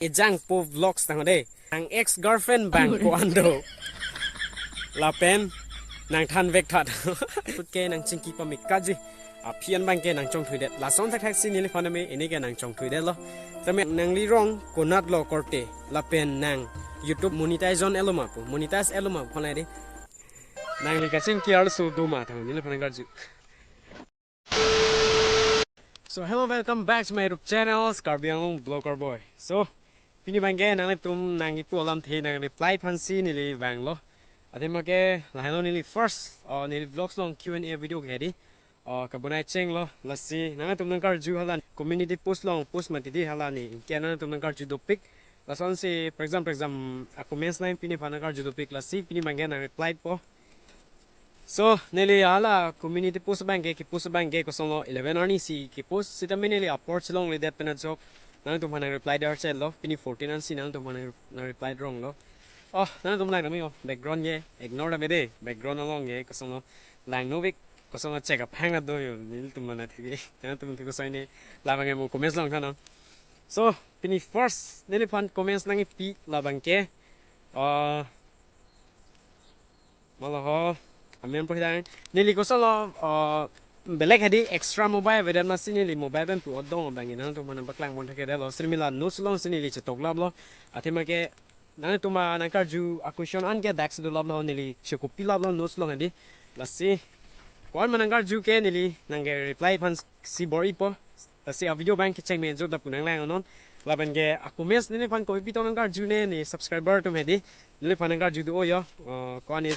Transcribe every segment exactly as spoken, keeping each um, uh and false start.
Ejang po vlogs tang de. Nang ex girlfriend bang ko-an do. Lapen nang than vek tha. Put ke nang chingki pamik kaji. Aphi an bang ke nang chongthui det. Lason thakthak si neliphan tame ini ke nang chongthui det lo. Tame nangli rong konat lo korte. Lapen nang YouTube monetize on elo ma pu. Monetize elo ma pu nai de. Nangli kachingki arloso do ma tang neliphan nang karju. So hello, welcome back to my YouTube channel, Karbi Anglong Vlogger Boy. So pini bang ke nanglitum nangkipu alamthe nang reply aphan si neli vanglo. Athema ke lahenlo neli first, uh, neli vlogs along Q and A video ke di. Uh, kabonai chenglo, lasi nanglitum nang karju hala community post along post mati di hala ni. Ke nanglitum nang karju dopik. Lason si, for example, exam, a comments line pini aphan nang karju dopik lasi pini bang ke nang reply po. So neli hala community post bang ke, ki post bang ke kosonlo eleven arni si ki post sitame neli apor chelongledet pen ajok nangtum aphan nang reply dar chet lo, pini fourteen an si nangtum aphan nang, nang reply rong lo. Oh, nangtum lang tame yo, background ye ignore tame de, background along ye kosonlo lang novik, kosonlo chek aphang ado yo, nelitum mana thik, nangtum thik kosai ne labang mo comments along than non. So pini first neliphan comments nangkipi labang ke, uh, Malo ho, amen po hidang. Neli kosonlo, uh, belek hadi extra mobile avedet masi neli mobile pen pu odong bang nangtum aphan nang paklang pon thakthedetlo. Sirmi la notes along si neli chetok laplo. Athema ke nangtum aphan nang karju a question an ke dak si do laplo, neli chekopi laplo notes along hadi. Lasi ko-an ma nang karju ke neli nang ke reply aphan si bor-ipo. Lasi a video bang kecheng me jor da pu nang lang non. Lapen ke a comments neliphan kopi tong nang karju ne, ne subscriber atum hadi. Neliphan nang karju do yo. Uh, ko-an ne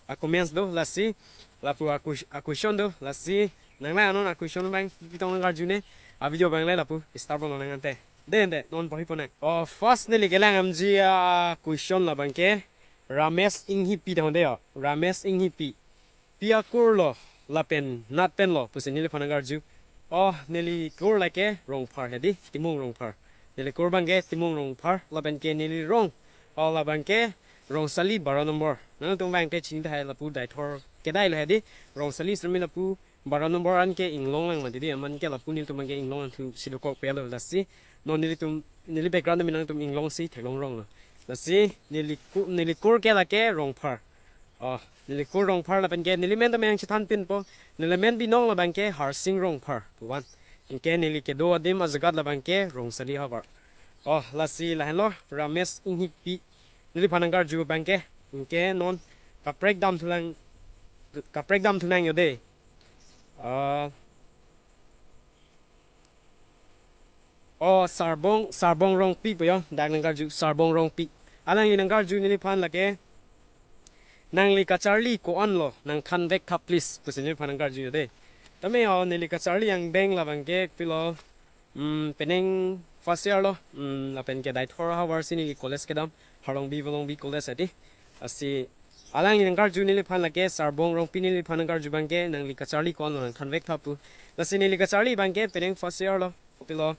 a comments do lasi. Lapu a ques-, a question do lasi. Nang lang non a question bang kopi tong nang karju ne. A video bang le lapu start pon nang ante. De de non bor-i pon nang. Oh, first neli kelang amji a question labang ke Ramesh Inghipi tang de yo. Ramesh Inghipi. Pi akur lo lapen nat pen lo pusi neliphan nang karju. Oh, neli kur lake Rongphar hadi, Timung Rongphar. Neli kur bang ke Timung Rongphar lapen ke neli rong, oh, labang ke Rongsali baro number. Nangtum bang te chini tahai lapu Deithor kedai lo hadi, Rongsali sirmi lapu baro number an ke inglong lang mati di, aman ke lapu nelitum bang ke inglong an thu si dokok pe lo lasi. Non nelitum, neli background tame nangtum inglong si theklong rong lo. Lasi neli ku-, neli kur ke lake Rongphar. Oh, neli kur Rongphar lapen ke neli men tame nang chethan pinpo. Neli men binong labang ke Harsing Rongphar pu van. Anke neli kedo adim ajagat labang ke Rongsali havar. Oh, lasi lahenlo Ramesh Inghipi. Neliphan nang karju bang ke. Anke non kaprek damthu lang, kaprek damthu nang yo de. Ah, oh, Sarbong, Sarbong Rongpi pu yo, dak nang karju Sarbong Rongpi. Alangli nang karju neliphan lake, nangli kacharli ko-an lo, nang than vek tha please, pusi neliphan nang karju yo de. Tame yo, neli kacharli angbeng labang ke pilo, mm, penang first year lo, mm, lapen ke Deithor havar si neli college kedam, Harlongbi Volongbi College hadi. Lasi alangli nang karju neliphan lake, Sarbong Rongpi neliphan nang karju bang ke, nangli kacharli ko-an lo nang than vek tha pu. Lasi neli kacharli bang ke penang first year lo, pilo,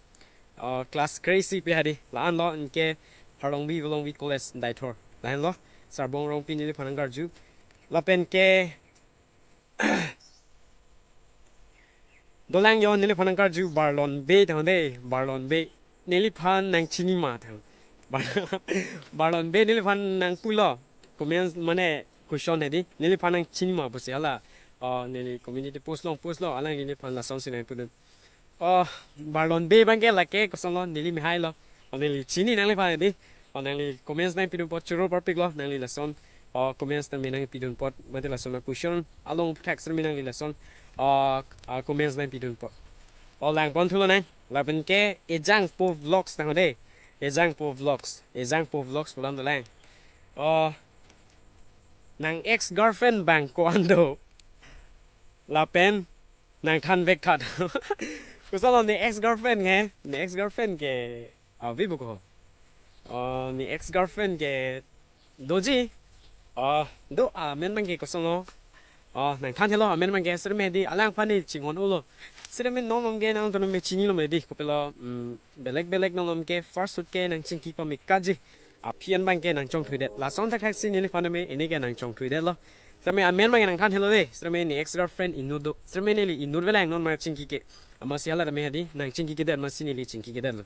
uh, class kre-isi pe hadi, la-an lo, anke Harlongbi Volongbi College Deithor. Lahenlo, Sarbong Rongpi neliphan nang karju. Lapen ke dolang yo neliphan nang karju Barlon Bey tang de, Barlon Bey. Neliphan nang chini ma tang. Bar-, Barlon Bey neliphan nang pulo. Comments mane question hadi. Neliphan nang chini ma pusi hala. Oh, neli community post along post lo, alangli neliphan lason si nang pudun. Oh, Barlon Bey bang ke lake kosonlo neli mehai lo. Oh, neli chini nangliphan hadi. Oh, nangli comments nang pidun apot choro parpik lo, nangli lason. Oh, comments nang me nang pidun apot, mate lason a question along thak sirmi nangli lason. Oh, ah, comments nang pidun apot. Oh, lang pon thulo nang. Lapen ke Ejang po vlogs tang de. Ejang po vlogs. Ejang po vlogs pulang dolang. Oh, nang ex girlfriend bang ko-an do. Lapen nang than vek tha. Kosonlo ne ex girlfriend ke, ne ex girlfriend ke, ah, vivo ko. Oh, ne ex girlfriend ke doji. Oh, do amen bang ke kosonlo. Oh, nang thanthelo amen bang ke sirmi di alangphan ne chinghon-olo. Sirmi non bang ke nangtum me chinilo me di kopilo, mm, belek belek non bang ke first ahut ke nang chingki pamik kaji. Aphi an bang ke nang chongthui det. Lason thakthak si neliphan tame ini ke nang chongthui detlo. Sirmi amen bang ke nang thanthelo de. Sirmi ne ex girlfriend inut do. Sirmi neli inut velang non ma chingki ke. Amatsi hala tame hadi nang chingki kedet amatsi neli chingki kedet lo.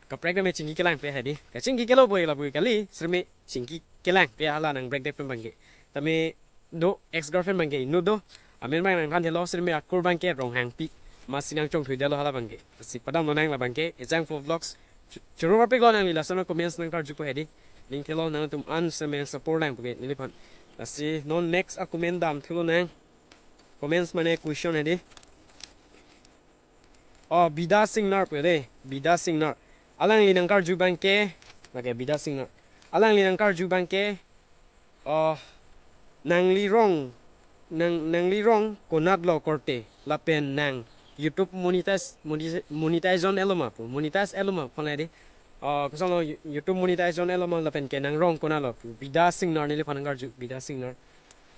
Kaprek tame chingki kelangpe hedi. Kachingki kelo boi la boi kali, sirme chingki kelangpe hala nang break dek pen bangke. Tame do ex girlfriend bangke inut do. Amen bang nangthanthelo, sirme akur bangke Ronghangpi. Masi nangchongthuidetlo hala bangke. Si padamlonang la bangke, Ejang Four Vlogs. Chu-, choro parpiklo nangli lason comments nangkarjupo hedi. Ning thelo nangtum an sirme support nangpo ke neliphan. Lasi non next a-comment damthulonang. Comments mane question hedi. Oh, Bida Singnar pu de, Bida Singnar. Alangli nangkarju bangke, lake Bida Singnar. Alangli nangkarju bangke, oh, nangli rong, nang, nangli rong konatlo korte, lapen nang YouTube monetize, monetize, monetize on-elo ma pu, monetize elo ma pu nang de. Oh, kosonlo You-, YouTube monetize on-elo ma lapen ke nang rong konatlo pu, Bida Singnar neliphan nangkarju, Bida Singnar.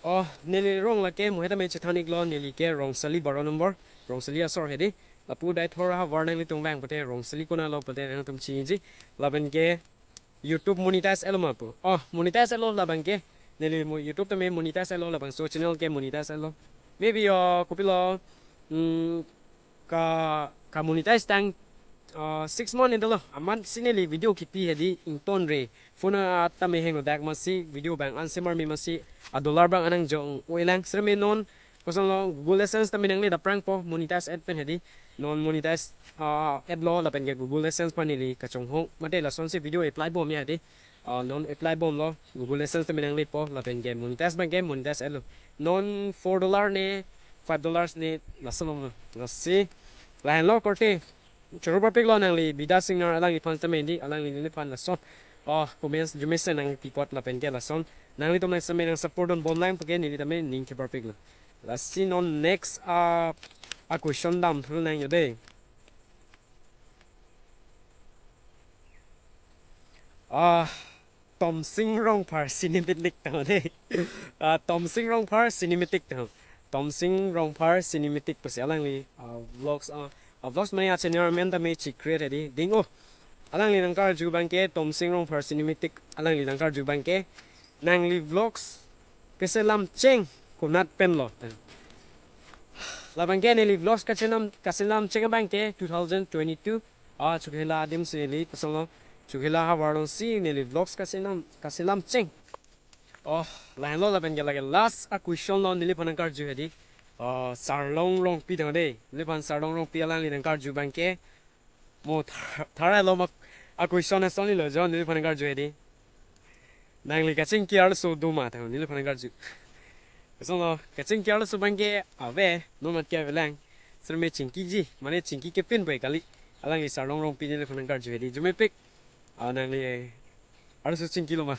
Oh, neli rong lake mo hetame chethan-iklo, neli ke Rongsali baro number, Rongsali asor hedi. Lapu dai thor ahavar nanglitum vang pute Rongsali konatlo pute nangtum chingji. Lapen ke YouTube monetize elo ma pu. Oh, monetize elo labang ke. Neli mo YouTube tame monetize elo labangso channel ke monetize elo. Maybe, oh, kopilo, hmm, ka, ka monetize tang, uh, six month endolo. Amat si neli video kipi hedi ingtonre. Phone atame henglo dak masi video bang anse mar me masi a-dollar bang anang jong uelang sirme non. Kosonlo Google AdSense tame nangli daprangpo monetize ad pen hedi. Non monetize, uh, ad lo lapen ke Google AdSense pen neli kachonghong. Mate lasonsi video apply bom ya hedi. Uh, non apply bomlo Google AdSense tame nanglipo lapen ke monetize bangke monetize ad lo. Non four dollar ne five dollars ne lason lo. Lasi lahenlo korte. Choro parpiklo nangli Bida Singnar alangliphan tame di, alangli neliphan lason. Oh, comments jumese nangpi apot lapen ke lason. Nanglitum nang sirme nang support dunbomlang pu ke neli tame ning keparpiklo. Lasi non next, uh, a-question damthulonang yo de. Ah, Tomsing Rongphar Cinematic tang de. Ah, Tomsing Rongphar Cinematic tang. Tomsing Rongphar Cinematic pusi alangli, ah, vlogs, ah, ah, vlogs mane a-channel amen tame chikre hedi. Ding oh. Alangli nangkarju bangke Tomsing Rongphar Cinematic alangli nangkarju bangke. Nangli vlogs keselam cheng konat penlo. Labangke neli vlogs kaselam, kaselam cheng bangke two thousand twenty-two. Ah, chukela adim si neli kosonlo. Chukela havar alongsi neli vlogs kaselam, kaselam cheng. Oh, lahenlo lapen ke lake last a-question lo neliphan nangkarju hedi. Oh, Sarlong Rongpi tang de. Neliphan Sarlong Rongpi alangli nangkarju bangke. Mo thar-, tharlo ma a-question asonlo jo neliphan nangkarju hedi. Nangli kachingki arloso do ma tang neliphan nangkarju. Kosonlo, kachingki arloso bangke ave, non mat ke avelang. Sirme chingkiji, mane chingki kepin pai kali. Alangli Sarlong Rongpi neliphan nangkarju hedi. Jumepik. Ah, nangli arloso chingkilo ma.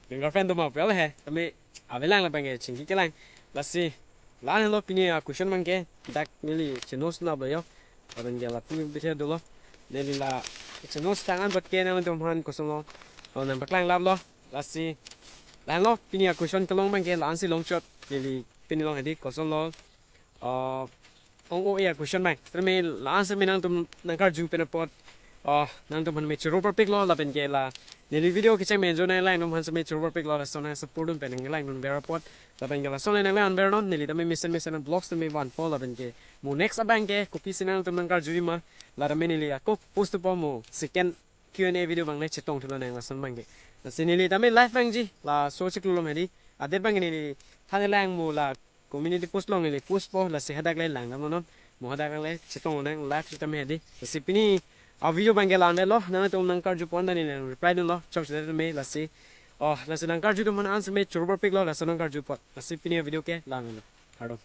Nang girlfriend do ma pu he. Tame avelang labangke chingki kelang. Lasi, lahenlo pini a-question bangke. Dak neli chenos nap lo yo. Abangke lapu bithe dolo. Neli la chenos tang an bot ke nangtumphan kosonlo. Oh, nangpaklang lap lo. Lasi, lahenlo pini a-question kelong bangke la-ansi longchot. Neli pini long hedi kosonlo. Ah, ong-o a-question bang. Sirme la-an sirme nangtum nangkarju pen apot. Ah, nangtumphan me choro parpiklo lapen ke la. Neli video kecheng me jo nanglang nangtumphan sirme choro parpiklo lason nang support dun pen nanglang dunver apot. Lapen ke lason nanglang dunver non neli tame mesen mesen vlogs tame vanpo lapen ke. Mo next abangke kopisi nangtum nangkarju ma. La tame neli ako post po mo second Q and A video bang le chetongthulonang lason bangke. Lasi neli tame live bangji. Laso chiklo lo hedi. Adet bang neli thanlang mo la community post along neli post po lasi hadak le lang dam non. Mo hadak le chetongnang live sitame hedi. Lasi pini a-video bangke la-an lo, nangtum nangkarju pon dan neli reply dunlo. Chok sitame lasi. Oh, lasi nangkarju atum an sirme choro parpiklo lason nangkarju apot. Lasi pini a-video ke la-an lo. Kardom.